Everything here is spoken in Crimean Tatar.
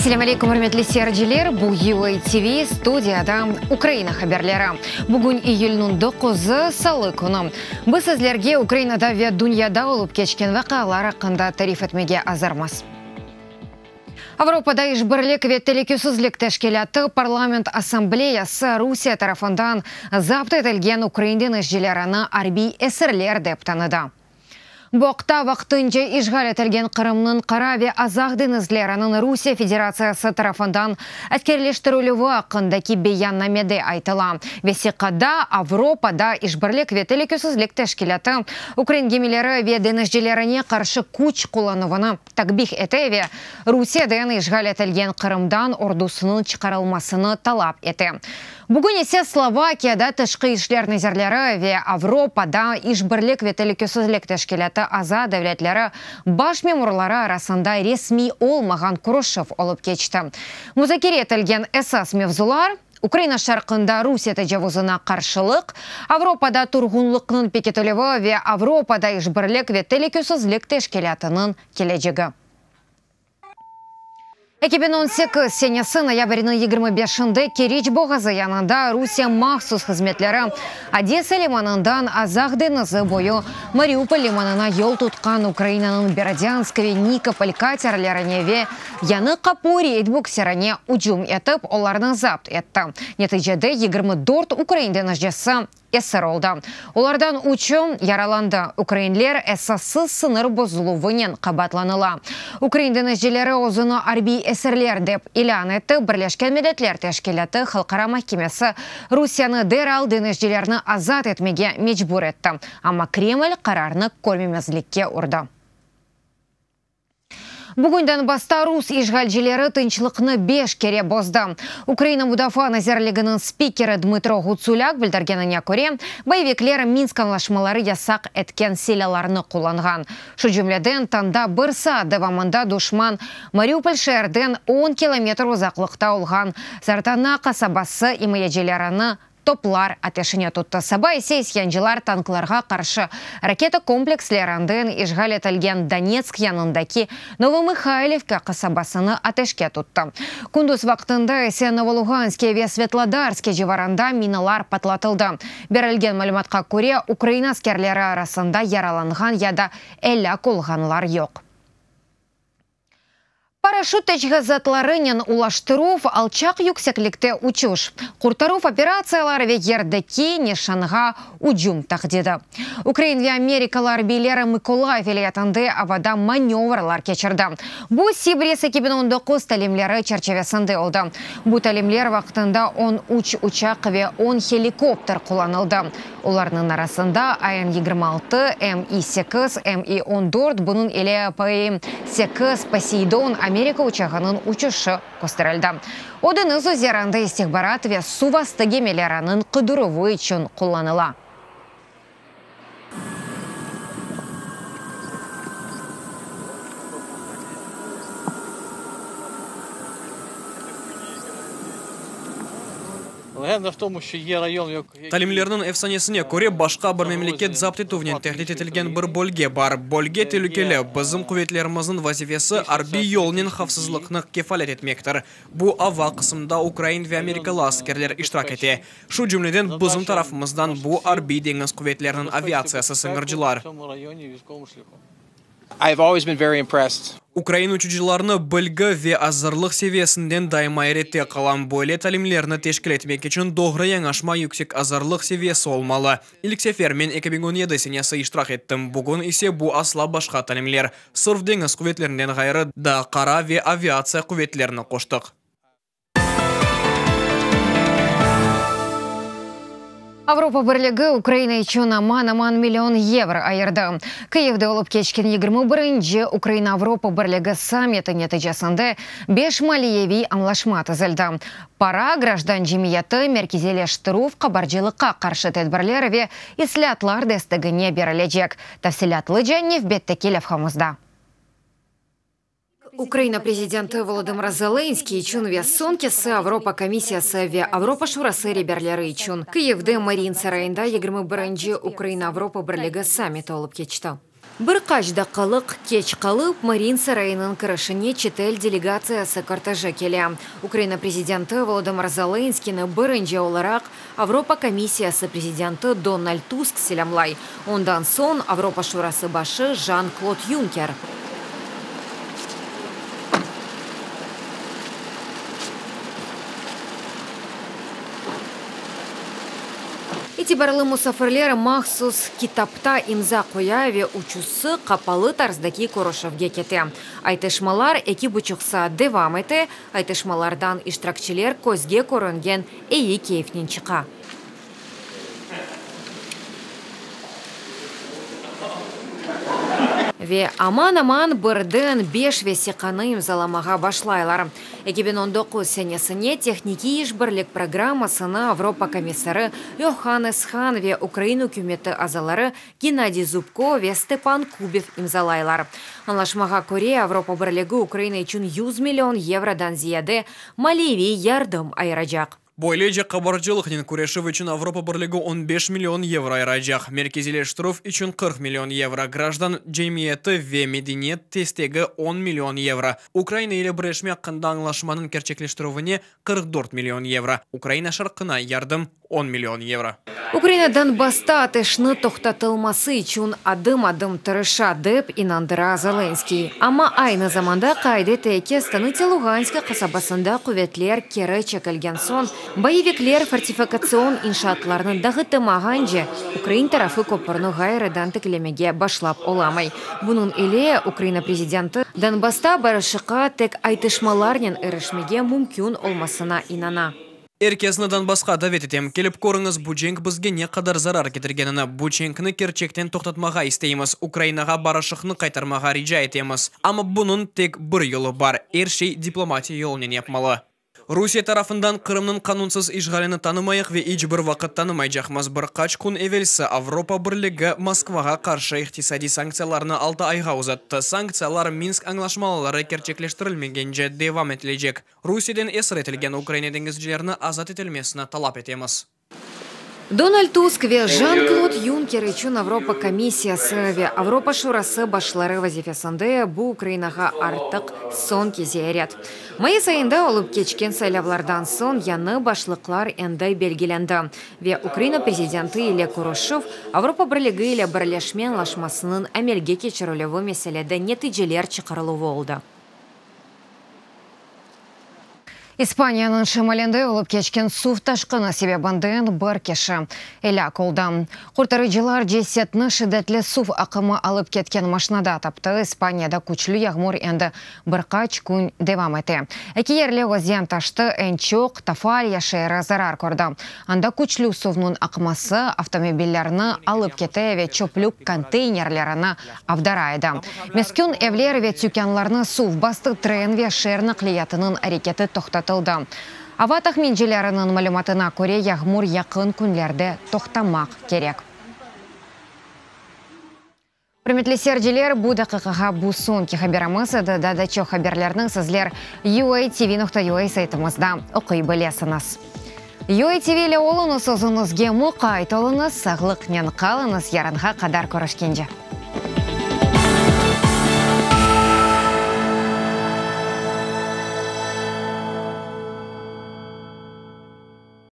Selâm aleykum, ürmetli seyirciler! Bu UA TV, studiyada Ukraina haberleri. Bugün iyülniñ doquzı, salı künü. Biz sizlerge Ukrainada ve dünyada olıp keçken vaqialar aqqında tarif etmege azırmız. Avropada İşbirlik ve telükesizlik teşkilâtı Parlament Assambleyası Rusiye tarafından zapt etilgen ukrain deñizcilerini arbiy esirler dep tanıdı. Bu aqta vaqtınca işğal etilgen Qırımnıñ Qara ve Azaq deñizleriniñ Rusiye Federatsiyası tarafından askerleştirilüvi aqqındaki beyannamede aytıla. Vesiqada Avropada İşbirlik ve telükesizlik teşkilâtı ukrain gemileri ve deñizcilerine qarşı küç qullanuvını takbih ete ve Rusiyeden işğal etilgen Qırımdan ordusınıñ çıqarılmasını talap ete. Bugün ise Slovakiyada Tışqı işler nazirleri ve Avropada İşbirlik ve telükesizlik teşkilâtı aza devletleri baş memurları arasında resmiy olmağan körüşüv olıp keçti. Muzakere etilgen esas mevzular, Ukraina şarqında Rusiye tecavuzına qarşılıq, Avropada turğunlıqnıñ pekitilüvi ve Avropada İşbirlik ve telükesizlik teşkilâtınıñ kelecegi. 2018 senesi noyabrniñ 25-inde Keriç boğazı yanında Rusiye mahsus hızmetleri Odesa limanından Azaq deñizi boyu Mariupol limanına yol tutqan Ukrainanıñ Berdânsk ve Nikopol katerlerine ve Yañı Qapu reyd bukserine ücüm etip, olarnı zapt etti. Neticede 24 ukrain deñizcisi esir oldı. Olardan üçü yaralandı. Ukrainler esassız sıñır bozuluvınen qabaatlanıla. Ukrain deñizcileri özüni arbiy esirler dep ilân etti. Birleşken Milletler Teşkilâtı Halqara mahkemesi Rusiyeni deral deñizcilerni azat etmege mecbur etti, amma Kreml qararnı körmemezlikke urdı. Bugün Donbassta rus işğalcileri tınçlıqnı beş kere bozdı. Ukraina Mudafaa nazirliginiñ spikeri Dmıtro Ğutsulâk bildirgenine köre, boyevikler Minsk añlaşmaları yasaq etken silâlarnı qullanğan. Şu cümleden, tañda bir saat devamında duşman Mariupol şeerden on kilometr uzaqlıqta olğan Zartana qasabası imayecilerini Toplar ateşine tuttı. Saba ise isyancılar tanklarğa qarşı raketa komplekslerinden işğal etilgen Donetsk yanındaki Novomıhaylivka qasabasını ateşke tuttı. Kündüz vaqtında ise Novoluğanske ve Svetlodarske civarında minalar patlatıldı. Berilgen malümatqa köre, Ukraina askerleri arasında yaralanğan ya da elâk olğanlar yoq. Paraşüt teçhizatlarınen ulaştıruv, alçaq yükseklikte uçuş, qurtaruv operatsiyaları ve yerdeki nişanğa ücüm tahdidi. Ukrain ve amerikalı arbiyleri Mıkolayıv vilâyetinde avada manevrlar keçirdi. Bu, Sibris 2019 talimleri çerçivesinde oldı. Bu talimler vaqtında 13 uçaq ve on helikopter qullanıldı. Olarnıñ arasında AN-26, Mi-sekiz, Mi-on dört, bunıñ ile PM-sekiz Poseydon Amerika uçağınıñ uçuşı kösterildi. O, deñiz üzerinde istihbarat ve suv astı gemileriniñ qıdıruvı içün qullanıla. Talimlerniñ efsanesine köre, başqa bir memleket zapt etüvnen tehdit etilgen bir bölge bar. Bölge telükeli. Bizim quvetlerimizniñ vazifesi, arbiy yolnen havfsızlıqnı kefalet etmektir. Bu ava qısımda ukrain ve amerikalı askerler iştirak ete. Şu cümleden, bizim tarafımızdan bu Arbiy deñiz quvetleriniñ aviatsiyası sıñırcılar. Ukrain uçucılarını bilgi ve azırlıq seviyesinden daima ayrette qalam. Böyle talimlerni teşkil etmek içün doğru yañaşma yüksek azırlıq seviyesi olmalı. İlk sefer men 2017 senesi iştirak ettim, bugün ise bu asla başqa talimler. Sırf deñiz quvetlerinden ğayrı, daa qara ve aviatsiya quvetlerini qoştıq. Avropa Birligi Ukraina içün aman-aman million yevro ayırdı. Kıyivde olıp keçken 21-nci Ukraina-Avropa Birligi sammiti neticesinde beş maliyeviy añlaşma tizildi. Para, grajdan cemiyeti, merkeziyleştirüv, qabarcılıqqa qarşı tedbirler ve islâatlar destegine berilecek. Tafsilâtlıca nevbetteki levhamızda. Ukraina prezidenti Volodımır Zelenskıy içün ve soñkisi Avropa Komissiyası ve Avropa Şurası reberleri içün Kıyivde Mariin sarayında 21-nci Ukraina-Avropa Birligi sammiti olıp keçti. Bir qaç daqqalıq keç qalıp, Marin sarayınıñ kirişine çetel delegatsiyası korteji kele. Ukraina prezidenti Volodımır Zelenskıynı birinci olaraq Avropa komissiyası prezidenti Donald Tusk selâmlay, ondan soñ Avropa Şurası başı Jan-Klod Yunker. İtibarlı musafirler mahsus kitapta imza qoya ve üçüsi qapalı tarzdaki körüşüvge kete. Aytışmalar eki buçuq saat devam ete, aytışmalardan iştirakçiler közge körüngen eyi keyfnen çıqa. Ve aman-aman birden beş vesiqanı imzalamağa başlaylar. 2019 senesine tehnikiy işbirlik programmasını Avropa komissarı Yohannes Han ve Ukraina ükümeti azaları Gennadiy Zubko ve Stepan Kubiv imzalaylar. Añlaşmağa köre, Avropa Birligi Ukraina içün 100 million yevrodan ziyade maliyeviy yardım ayıracaq. Böylece, qabarcılıqnen küreşüv içün Avropa Birligi on beş million yevro ayıracaq, merkeziyleştirüv içün 40 million yevro, grajdan cemiyeti ve medeniyet destegi on million yevro, Ukraina ile birleşme aqqında añlaşmanıñ kerçekleştirüvine 44 million yevro, Ukraina şarqına yardım on million yevro. Ukraina Donbassta ateşni toqtatılması içün adım-adım tırışa, dep inandıra Zelenskıy. Amma aynı zamanda qayd ete ki, Stanıtsâ Luğanska qasabasında quvetler keri çekilgen soñ, boyevikler fortifikatsion inşaatlarnı dağıtımağance, ukrain tarafı köpürni ğayrıdan tiklemege başlap olamay. Bunıñ ile Ukraina prezidenti Donbassta barışıqqa tek aytışmalarnen irişmege mümkün olmasına inana. Er kesni Donbassqa davet etem, kelip körüñiz, bu cenk bizge ne qadar zarar ketirgenini. Bu cenkni kerçekten toqtatmağa isteymiz, Ukrainağa barışıqnı qaytarmağa rica etemiz. Amma bunıñ tek bir yolu bar, er şey diplomatiya yolunen yapmalı. Rusiye tarafından Qırımnıñ qanunsız işğalini tanımayıq ve iç bir vaqıt tanımaycaqmız. Bir qaç kün evelsi Avropa Birligi Moskvağa qarşı iqtisadiy sanktsiyalarnı altı ayğa uzattı. Sanktsiyalar Minsk añlaşmaları kerçekleştirilmegence devam etilecek. Rusiyeden esir etilgen Ukraina deñizcilerini azat etilmesini talap etemiz. Donald Tusk ve Jan-Klod Yunker içün Avropa Komissiyası ve Avropa Şurası başları vazifesinde bu Ukrainağa artıq soñki ziyaret. Mayıs ayında olıp keçken saylavlardan soñ yañı başlıqlar endi belgilendi ve Ukraina prezidenti ile körüşüv Avropa Birligi ile birleşme añlaşmasınıñ amelge keçirilüvi meselede neticeler çıqarıluvı oldı. İspaniyanıñ şimalinde olıp keçken suv taşqını sebebinden bir kişi elâk oldı. Qurtarıcılar cesetni şiddetli suv aqımı alıp ketken maşnada taptı. İspaniyada küçlü yağmur endi bir qaç kün devam ete. Eki yerli özen taştı, eñ çoq Tafalya şeeri zarar kördi. Anda küçlü suvnıñ aqması avtomobillerni alıp kete ve çöplük konteynerlerini avdara edi. Meskün evler ve tükânlarnı suv bastı, tren ve şeer naqliyatınıñ areketi toqtatıldı. Ava tahmincileriniñ malümatına köre, yağmur yaqın künlerde toqtamaq kerek. Ürmetli seyirciler, bu daqiqağa bu soñki haberimiz edi. Daa da çoq haberlerni sizler UATV.UA saytımızda oquy bilesiñiz. UATV ile oluñız, özüñizge muqayt oluñız, sağlıqnen qalıñız, yarınğa qadar körüşkence.